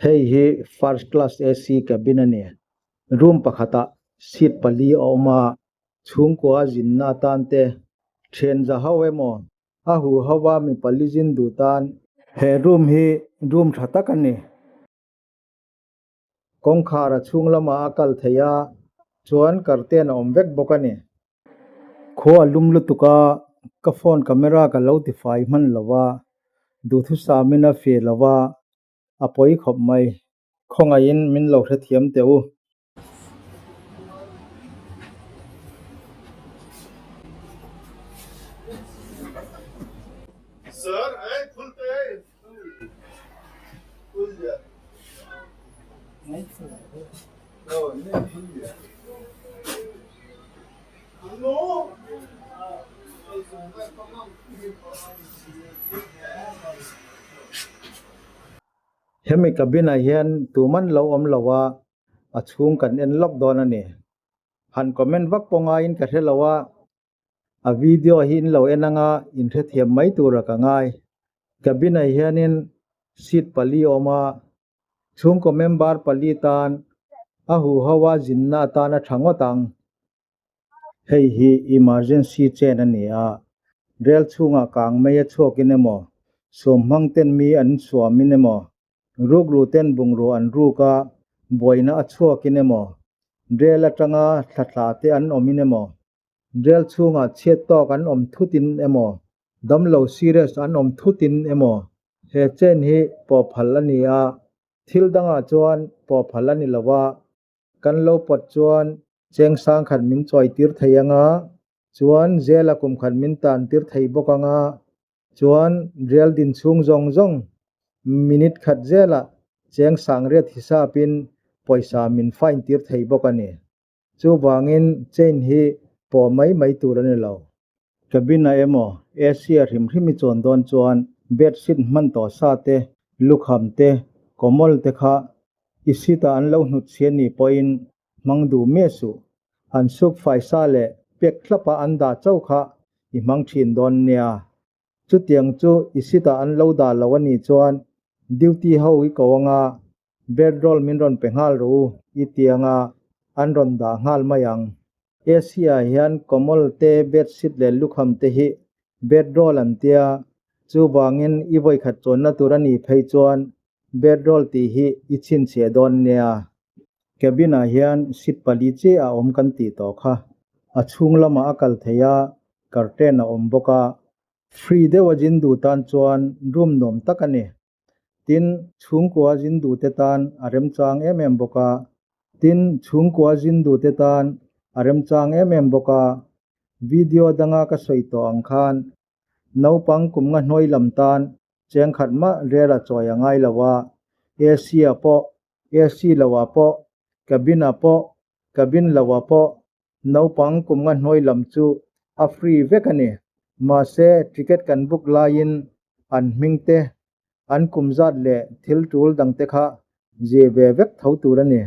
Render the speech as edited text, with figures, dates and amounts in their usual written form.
Hei hi first class AC cabin a ni. Room pakhatah seat pali a awm a, chhungkua zinna atan te thian za ho emaw a hu ho a mi pali zin duh tan he room hi room tha tak a ni. Kawngkhar a chhung lamah a kal thei a, chuan curtain a awm vek bawk a ni. Khua a lum lutuk a, ka phone camera ka lo tifai hman lo a, duhthusamin a feh lo a, a pawi khawp mai. Khawngaihin min lo hrethiam teh u. Hemi cabin ah hian tuman lo awm lo a, a chhung kan en lawk dawn a ni. Han comment vak pawh ngaiin ka hre lo a, a video hi in lo en anga in hrethiam mai tura ka ngai. Cabin ah hianin seat pali a awm a, chhungkaw member pali tan a huho a zinna atan a tha ngawt ang. Hei hi emergency chain a ni a, rel chhungah kang mai a chhuakin emaw, suamhmang ten mi an suamin emaw, rukru ten bungrua an ruk a, buaina a chhuakin emaw, rel atanga thlathla te an awmin emaw, rel chhungah chhiat tawk an awm thutin emaw, damlo serious an awm thutin emaw, he chain hi pawhphal a ni a, thil dangah chuan pawhphal a ni lo a. Kan lo pawt chuan cheng sang khat min chawi tir thei anga, chuan zela kum khat min tan tir thei bawk anga, chuan rial din chhung zawng zawng minute khat zelah cheng sang riat hisapin pawisa min fine tir thei bawk a ni. Chuvangin chain hi pawh mai mai tur a ni lo. Cabin-ah emaw AC a hrim hrim i chuan dawn chuan bedsheet hman tawh sa te, lukham te, kawmawl te kha i seat-ah an lo hnut chhian ni pawhin hmang duh miah suh. An suk fai sa leh pek thlapa an dah chauh kha i hmang thin dawn nia. Chutiang chu i seat-ah an lo dah lo a nih chuan duty ho i ko anga bedroll min rawn pe nghal rawh u i ti anga an rawn dah nghal mai ang. Asia hian kawmawl te, bedsheet leh lukham te hi bedroll an tia, chuvangin i vawikhat chuanna tur a nih phei chuan bedroll tih hi i chhinchhiah dawn nia. Cabin ah hian seat pali chiah a awm kan tih tawh kha. A chhung lamah a kal thei a, curtain a awm bawk a. Free deuh a zin duh tan chuan room nuam tak a ni. Tin, chhungkua zin duhte tan a remchang em em bawk a. Tin, chhungkua zin duhte tan a remchang em em bawk a. Video danga ka sawi tawh ang khan naupang kum nga hnuai lam tan cheng khat mah rel a chawi a ngai lo a, AC ah pawh, AC lo ah pawh, cabin ah pawh, cabin lo ah pawh naupang kum nga hnuai lam chu a free vek a ni. Mahse, ticket kan book laiin an hming te, an kum zat leh thil tul dang te kha zir ve vek tho tur a ni.